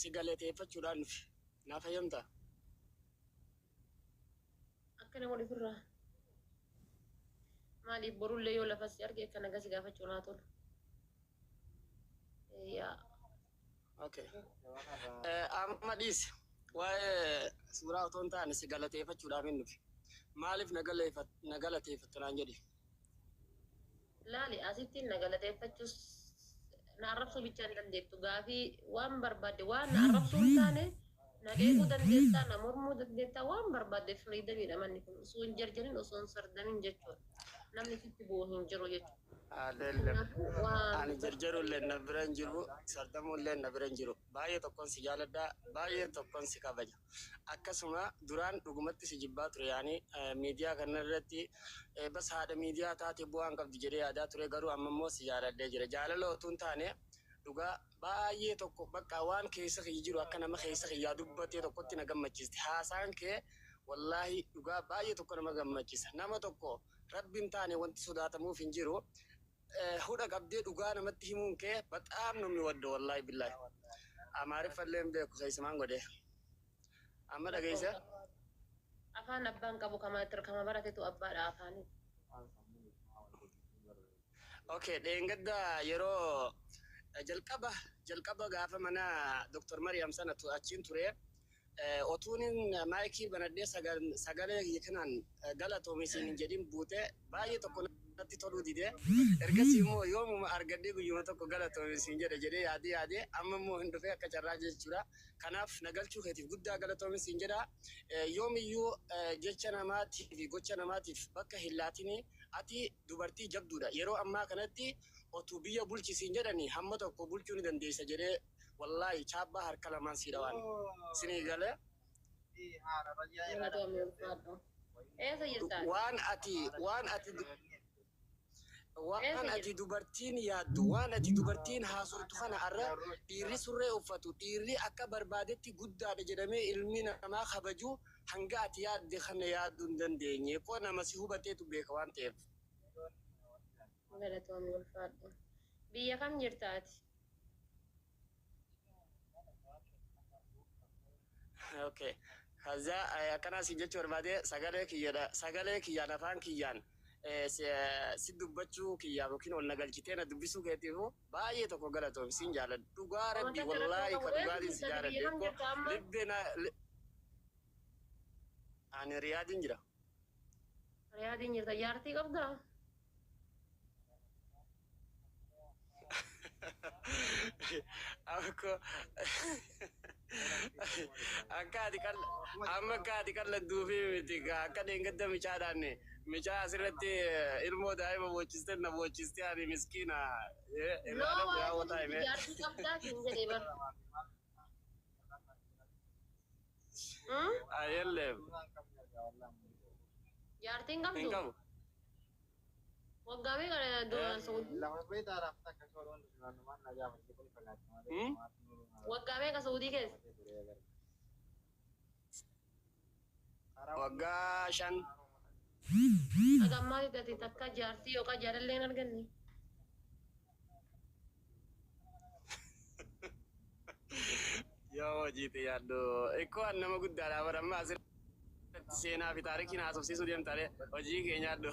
Si galateeffachuudhaan dhufe. Naaf hayyamtaa? Akkana godhi ofirraa. Maaliif borullee yoo lafa si arge akka nagaa si gaafachuu naa tolu. Yaa. Okay. Amma dhiisi. Waa'ee suuraa otoo hin taane si galateeffachuudhaaf hin dhufe. Maaliif na galateeffatta naan jedhi. Laali asitti na galateeffachuus na arrabsuu bichaa hin dandeettu. Gaafii waan barbaadde waan na arrabsuu hin taane na qeequu dandeettaa, na mormuu dandeettaa, waan barbaadde freedomiidha manni kun. Osoo hin jarjarin, osoo hin sardamin jechuudha. Namni sitti bu'u hin jiru jechuudha. Adeelem. Kanaafuu waan Ani dubbachuu jarjaruullee na dandeettu. bira hin jiru, sardamuullee na bira hin jiru. Baay'ee tokkon si jaaladha, baay'ee tokkon si kabaja. Akkasuma duraan dhugumatti si jibbaa ture yaani miidiyaa kana irratti bas haadha miidiyaa taate bu'aa hin qabdu jedhee yaadaa ture garuu amma immoo si jaaladhee jira. Jaalala otuu hin taane dhugaa baay'ee tokko bakka waan keessa kiyya jiru akka nama keessa kiyyaa dubbatee tokkotti na gammachiiste. Haasaan kee wallaahi dhugaa baay'ee tokko nama gammachiisa. Nama tokko Rabbi hin taane wanti sodaatamuuf hin jiru. Hudha qabdee dhugaa namatti himuun kee baxaam namni waddo wallaahi billaahi. Amaariffa illee hin beeku keessumaan godhee. Amma Rakkoo dhageessa? hin qabu. Afaan abbaan qabu kama kama baratetu abbaadha afaanii. Okay, dheengadda yeroo jalqaba jalqaba gaafa mana Dr. Mariam sana achiin ture otuunin maayikii banadhee sagalee kiyya kanaan galatoomi siin hin jedhin buute baay'ee tokko natti toluu dide. Ergasii immoo yoomuma argadhee guyyuma tokko galatoomi siin jedha jedhee yaadee yaadee amma immoo hin dhufee akka carraa jechuudha. Kanaaf na galchuu keetiif guddaa galatoomi siin jedha. Yoomiyyuu jecha namaatii fi gocha namaatiif bakka hin laatini. Ati dubartii jabduudha. Yeroo ammaa kanatti otuu biyya bulchi siin jedhani hamma tokko bulchuu ni dandeessa jedhee wallaahi chaabbaa harka lamaan sii dhawaan. Sinii galee? Galatoomi ulfaadhu. Eessa jirta ati? Waan ati waan ati waan Eessa ati jirta? dubartiin yaaddu, waan ati dubartiin haasoftu kana arra dhiirri surree uffatu, dhiirri akka barbaadetti guddaadha jedhamee ilmi namaa kabaju hanga ati yaadde kana yaadduu hin dandeenye. Koo nama si hubateetu beeka waan ta'eef. Galatoomi ulfaadhu. Biyya kam jirta ati? Okay. Kaza akkanaa siin jechuu barbaade sagalee kiyyadha. Sagalee kiyyaan afaan kiyyaan si dubbachuu kiyyaaf yookiin ol na galchitee na dubbisuu keetiifu baay'ee tokko galatoomi siin jaaladha. Dhugaa Wanta rabbii akka rakkoo wallaahi qabu ka eessa dhugaatiin si jirta ati? Biyya jaaladhe kam ko jirta amma? libbee na ani Riyaadiin jira. Riyaadiin jirta. Jaartii qabdaa? Akko akka ati qal amma akka ati qalladduufi miti akka dheengadda micaadhaan micaa asirratti ilmoo daa'ima boochiste na boochiste ani miskiina No irraa dhabu waa'ee yaa sanii wotaa miti hime. jaartii qabdaa siin jedhee bar. Hmm? Ayelleem Jaartii hin hin qabdu? qabu. Waggaa meeqa Saudii? Hmm? Waggaa meeqa Saudii keessa? Waggaa 5. Haga ammaatitti ati takka jaartii yookaan jaalallee hin arganne? Yoo hojiitti yaaddu ikkoo an nama guddaadha bara amma asirratti seenaa fi taarikiin haasofsiisuu deemta ree hojii kee nyaadhu.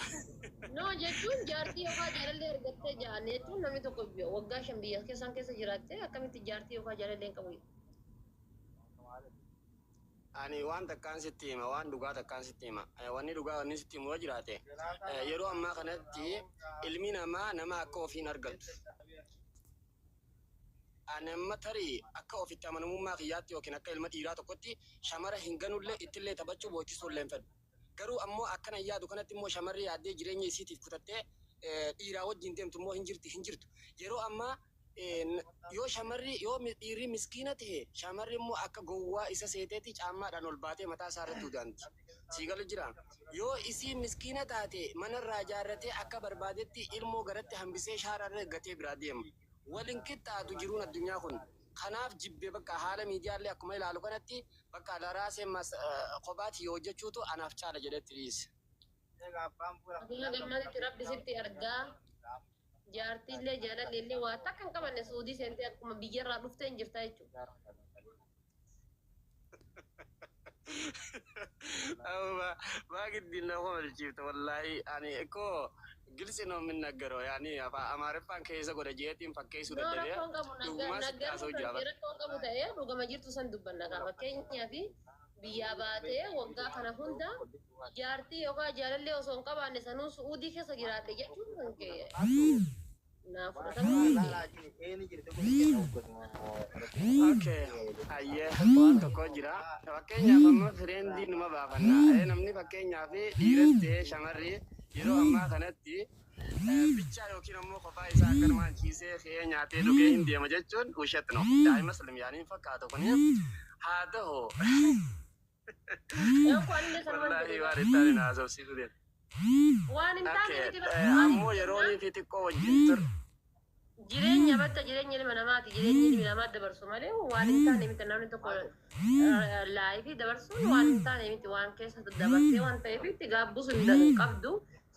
No jechuun jaartii yookaan jaalallee argattee ja'an jechuun namni tokko waggaa 5 biyya keessan keessa jiraattee akkamitti jaartii yookaan jaalallee hin qabu? Ani waan takkaan sitti hima, waan dhugaa takkaan sitti hima. Wanni dhugaa wanni sitti himu yoo jiraate yeroo ammaa kanatti ilmi namaa nama akka ofii hin argatu. Ani amma tarii akka ofitti amanamummaa kiyyaatti yookiin akka ilma dhiiraa tokkotti shamara hin ganullee ittillee taphachuu boochisuullee hin fedhu. Garuu ammoo akkanan yaadu kanatti immoo shamarri yaaddee jireenya isiitiif kutattee dhiiraa wajjin deemtu immoo hin jirti hin jirtu. Yeroo ammaa yoo shamarri yoo dhiirri miskiina ta'e shamarri immoo akka gowwaa isa seeteeti caammaadhaan ol baatee mataa isaa irratti udaanti. Sii galu jira. Yoo isiin miskiina taate manarraa ijaarratee akka barbaadetti ilmoo garatti hambisee shaara irra gatee biraa deema. Wal hin qixxaatu jiruun addunyaa kun. Kanaaf jibbe bakka haala miidiyaallee akkuma ilaalu kanatti bakka laraasee kophaa tiyya hojjechuutu anaaf caala jedhetti dhiise. Ati haga ammaatitti rabbi sitti argaa jaartiillee jaalalleellee waa takka hin qabanne Suudii seentee akkuma biyyarraa dhuftee hin jirta jechuudha. Amma maa giddiin na komalchiifta wallaahi ani እኮ ግልጽ ነው የምናገረው ያኔ አማርፋን keessa godha jeetiin fakkeessuu No dadhabee rakkoon qabu dhugumaa sitti haasa'u naggaruu jira bara. rakkoon qabu ta'ee dhugama jirtu san dubbanna kaa fakkeenyaaf biyyaa baatee waggaa kana hunda jaartii yookaan jaalallee osoo hin qabaanne sanuu su'uudii keessa jiraadhe jechuun kan kee naa fudhatamuu miti. Okay, ayyee waan tokko jira. Fakkeenyaaf amma friend numa baafanna. Namni fakkeenyaaf dhiiras ta'ee shamarri yeroo ammaa kanatti bichaa yookiin ammoo kophaa isaa akkanumaan ciisee ka'ee nyaatee dhugee hin deema jechuun ውሸት ነው. Daa'ima silmiyaanii hin fakkaatu kuni. Haa ta'u Yoo anillee sanumaan wallaahi jedhe waan hin taane na haasofsiisuu deema. waan hin taane Okay, miti bakka ammoo yeroonii fi xiqqoo wajjin tur jireenya bakka jireenya ilma namaati jireenya ilmi namaa dabarsu malee waan hin taane miti namni tokko life dabarsuun waan hin taane miti waan keessa dabarsee waan ta'eef itti gaabbisuu hin qabdu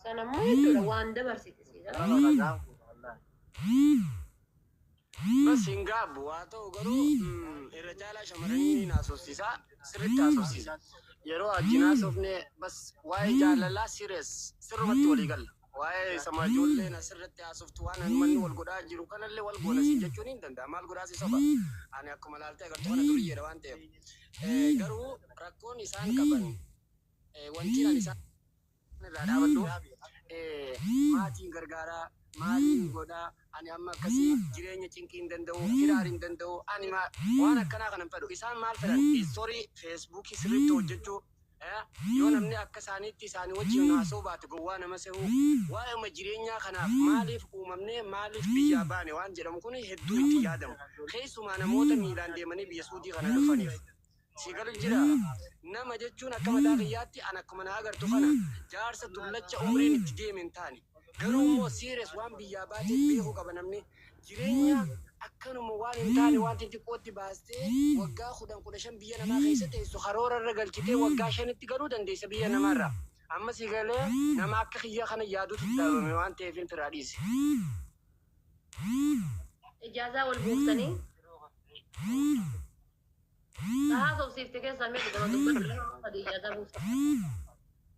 sanammoo jechuudha waan dabarsite siidha. Bas hin gaabbu haa ta'u garuu irra caalaa shamarranii haasofsiisa sirriitti haasofsiisa. Yeroo wajjin haasofne bas waa'ee jaalalaa sires sirrumatti walii galla. Waa'ee sama ijoolleen asirratti haasoftu waan manni wal godhaa jiru kanallee wal goona si jechuun hin danda'a. Maal godhaa si soba. Ani akkuma laaltee agartu kana duriyyeedha waan ta'eef. Garuu rakkoon isaan qaban wanti ani isaan irraa dhaabadhu maatiin gargaaraa maaliin godhaa ani amma akkasii jireenya cinqii hin danda'u hiraar hin danda'u ani waan akkanaa kana hin fedhu isaan maal fedhan story Facebookii sirriitti hojjechuu yoo namni akka isaaniitti isaanii wajjin haasa'uu baate gowwaa nama se'uu waa'ee jireenyaa kanaaf maaliif uumamnee maaliif biyyaa baane waan jedhamu kun hedduu itti yaadamu keessumaa namoota miilaan deemanii biyya suudii kana dhufaniif. Si galu jira nama jechuun akka mataa kiyyaatti an akkuma na agartu kana jaarsa dullacha umriin itti deeme hin taane garuu immoo serious waan biyyaa baatee beekuu qaba namni jireenya akkanuma waan hin taane waan xixiqqootti baastee waggaa 10 15 biyya namaa keessa teessu karoora irra galchitee waggaa 5tti galuu dandeessa biyya namaarraa. Amma si galee nama akka kiyya kana yaadutu dhaabame waan ta'eef hin firaa dhiise. Ijaazaa wal buuftanii haasofsiifte keessaa mee dhugama dubbadhu lama sadii ijaazaa buufte.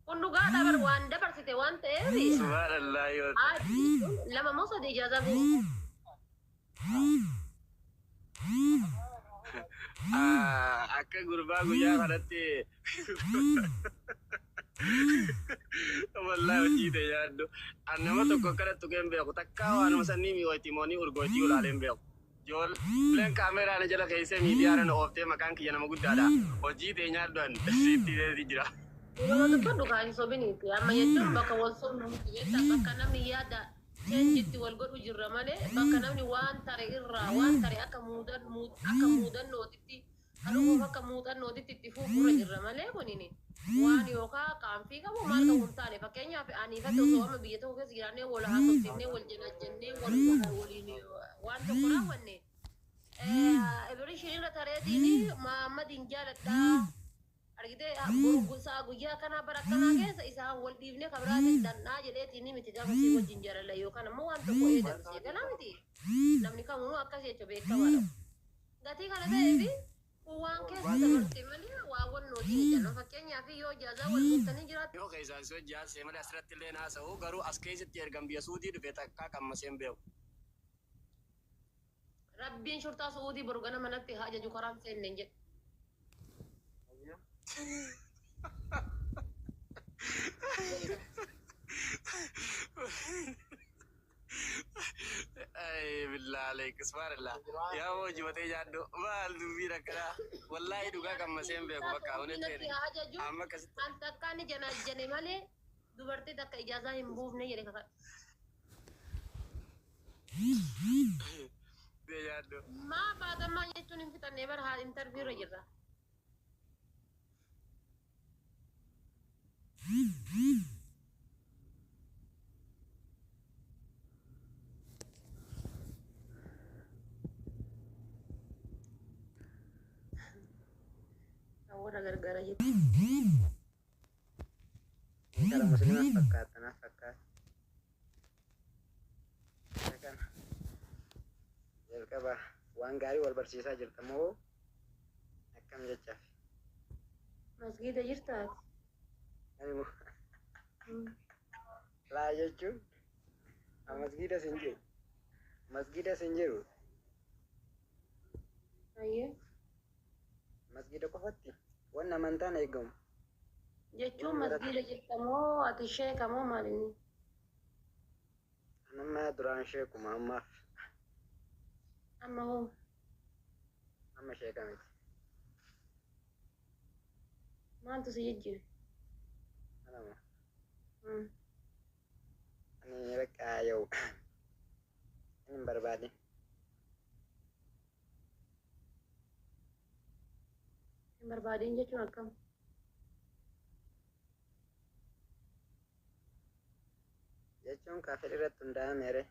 Kun dhugaadha bar waan dabarsite waan ta'eef Subhanallah yoo. Lama moo sadii ijaazaa buufte. Akka gurbaa guyyaa kanatti wallahi hojii ta'e yaaddu. An nama tokko akkana tuqee hin beeku takkaa waanuma sannii mi'ooti moonii urgootii ulaalee hin beeku. Ijoolleen kaameraan jala keessee miidiyaarra na ooftee maqaan kiyya nama guddaadha. Hojii ta'e nyaaddu an sitti jira. Dhugama dubbadhu kaa hin sobiniiti. Amma jechuun bakka wal sobnu miti beektaa bakka namni yaada changeitti wal godhu jirra malee bakka namni waan tare irraa waan tare akka akka muudannootitti haluuf akka muuxannootitti itti fuufurra jirra malee kunini waan yookaan qaanfii qabu maal qabu hin taane fakkeenyaaf aniifatti osoo amma biyya tokko keessa jiraannee wal haasofsiifnee wal janajjannee wal waliin waan tokko raawwanne Ibrishin irra tareetiin Mahammadin jaaladhaa argitee boru guyyaa akkanaa bara akkanaa keessa isaan wal dhiifnee kabiraatiin dhandhaa jedheetiin miti gaafa sii wajjin jaalala yookaan ammoo waan tokko eegalu galaa miti namni kamuu akkas jecha beekamaadha. Gatii kana ta'eefi kun waan keessa dabarte malee waa wannootiin jedhan fakkeenyaaf yoo ijaazaa wal guuttanii jiraatu. Yoo keessaan si hojii haasa'e malee asirratti illee haasa'u garuu as keessatti ergan biyya suudii dhufe takkaa qammasee hin beeku. Rabbiin shurtaa su'uudii boru gana manatti haa ajaju karaan seenne hin jedhu. Ay billaa aleek subhanallah. Yaa hojii matee yaaddu maal dubbiin akkanaa wallaahi dhugaa qammasee hin beeku bakka Su'uudii hawwanii natti haa ajaju amma akkasitti. An takkaan ni janaajjane malee dubartii takka ijaazaa hin buufne jedhe kaka. Yaaddu. Maa baatamaa jechuun hin fixannee bara haa interview irra jirra. Warra gargaara jechuudha. Intala musliimaa fakkaata naaf fakkaata. Isa kana jalqaba waan gaarii wal barsiisaa jirta moo akkam jechaaf? Masgiida jirta ati? Ani moo laa jechuun masgiida sin jiru. Masgiida sin jiru. Ayyee. Masgiida qofatti wanni amantaan eegamu. Jechuun masgiida jirta moo ati sheeka moo maal inni? Nama duraan sheekuma ammaaf. Amma hoo? Amma sheeka miti. Maaltu si jijjiire? Anama. Ani bakka yoo hin barbaadin. Hin barbaadin jechuun akkam? Jechuun kaafir irratti hundaa'aa meere.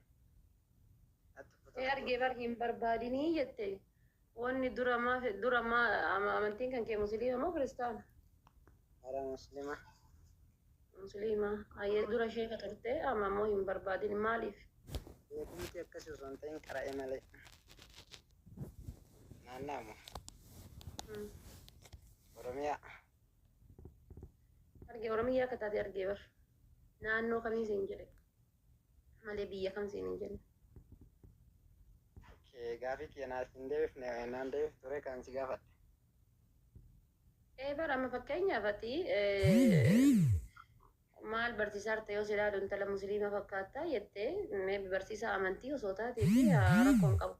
Ee argee bar hin barbaadinii jette. Wanni dura maa dura maa amantiin kan kee musliima moo kiristaana? Ara muslima. Musliima. Ayyee dura sheeka turte amma immoo hin barbaadin maaliif? Beekumti akkasii osoo hin ta'in qara'e malee. Naanna'amu. Oromiyaa. Argee Oromiyaa akka taate argee bar. Naannoo kamii siin jedhe malee biyya kam siin hin jenne. Okay, gaafii kiyya naaf hin deebifne, naan deebif ture kan si gaafadhe. Ee bara amma fakkeenyaaf ati maal barsiisaa jirta yoo si ilaalu intala musliima fakkaattaa jettee maybe barsiisaa amantii osoo taateeti rakkoo hin qabu.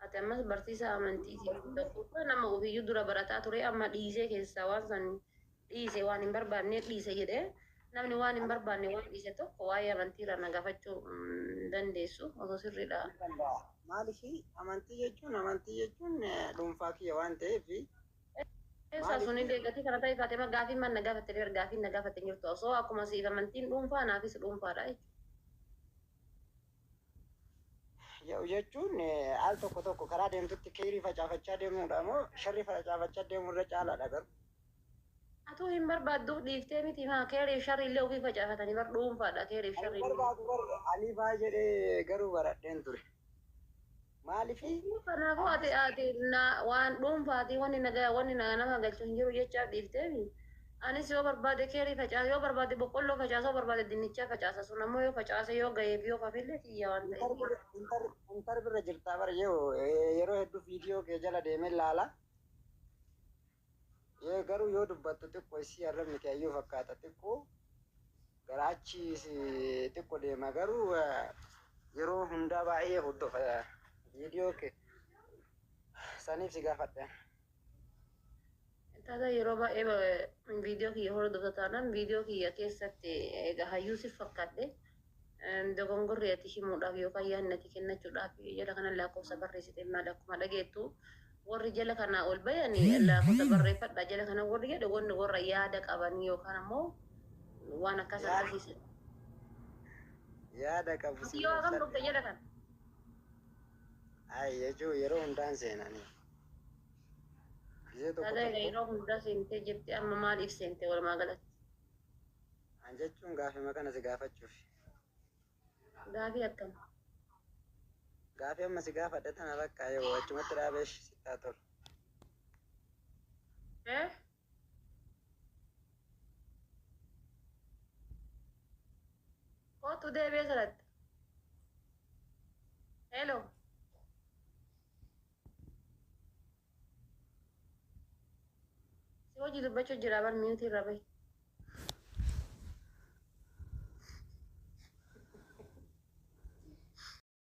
Ati ammas barsiisaa amantii tokkoffaa nama ofiiyyuu dura barataa ture amma dhiisee keessaa waan san dhiise waan hin barbaanne dhiise jedhee namni waan hin barbaanne waan dhiise tokko waa'ee amantiirraa na gaafachuu hin dandeessu osoo sirriidha. Maaliif amantii jechuun dhuunfaa kiyya waan ta'eef. Keessaa sun illee gatii kana ta'e Faatima gaafii man na gaafatte illee gaafii na gaafatte hin jirtu osoo akkuma siif amantiin dhuunfaa naafis dhuunfaadha jechuudha. Jechuun al tokko tokko karaa deemtutti keerii facaafachaa deemuudha moo sharri facaafachaa deemuu irra caalaadha garuu. Atuu hin barbaadduuf dhiiftee miti maa keeriif sharri illee ofii facaafatanii bar dhuunfaadha keeriif Ani sharri. barbaadu bar alifaa jedhee garuu baradheen ture. Maalifi? Kanaafuu ati na waan dhuunfaati wanni nagaa wanni nama galchu hin jiru jechaaf dhiifteemi. Anis yoo barbaade keerii facaasa, yoo barbaade boqqolloo facaasa, yoo barbaade dinnichaa facaasa, sun ammoo yoo facaase yoo gaheef yoo fafillee kiyya waan ta'eef. Intarvirra jirtaa bara yeroo hedduu viidiyoo kee jala deemee laala. Garuu yoo dubbattu xiqqoo isii arrabni kee ayyuu fakkaata, xiqqoo garaachi xiqqoo deema, garuu yeroo hundaa baay'ee hordofa viidiyoo kee saniif si gaafadhe. Tata yeroo baay'ee viidiyoo kiyya hordofta taanaan viidiyoo kiyya keessatti egaa hayyuu si fakkaadhe dogongorri ati himuudhaaf yookaan yaadni ati kennachuudhaaf jala kana lakkoofsa barreessite maal? Akkuma dhageettu warri jala kana ol bayanii lakkoofsa barreeffadha jala kana warri jedhe wanni warra yaada qaban yookaan ammoo waan akkas akkasiis. Yaada qabu si. Yoo akkam dhufte jala kana? Ay, jechuun yeroo hundaan seenanii. Gisee tokko Tata tokko. Yeroo hundaa seentee jirti, amma maaliif seente walumaa galatti? An jechuun gaafii kana si gaafachuuf. Gaafii akkam? Gaafii amma si gaafadhe tana bakka yoo achumatti dhaabee sittaa tolu. Eh? Kootu deebi'ee salatti. Hello. Si hojii dubbachuu jira bar mute irra bahi.